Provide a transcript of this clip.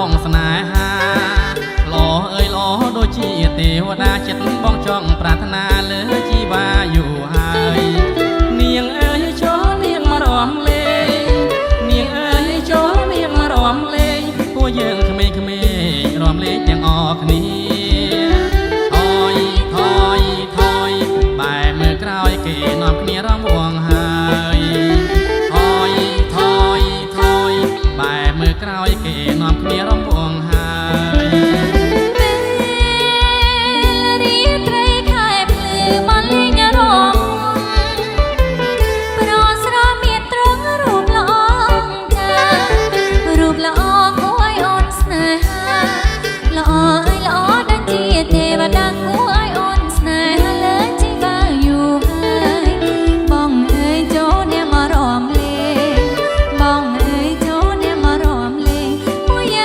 បងស្នេហាល្អអើយល្អដូចជាទេវតាចិត្តបងចង់ប្រាថ្នាលើជីវ៉ាយូរហើយនាងអើយចូលនាងមករំលេងនាងអើយចូលនាងមករំលេងពួកយើងក្មេងៗរំលេងទាំងអស់គ្នាថយថយថយបែរមើលក្រោយគេនាំគ្នារំវងហើយថយថយថយបែរមើលក្រោយគេនាំគ្នារំវងហើយ។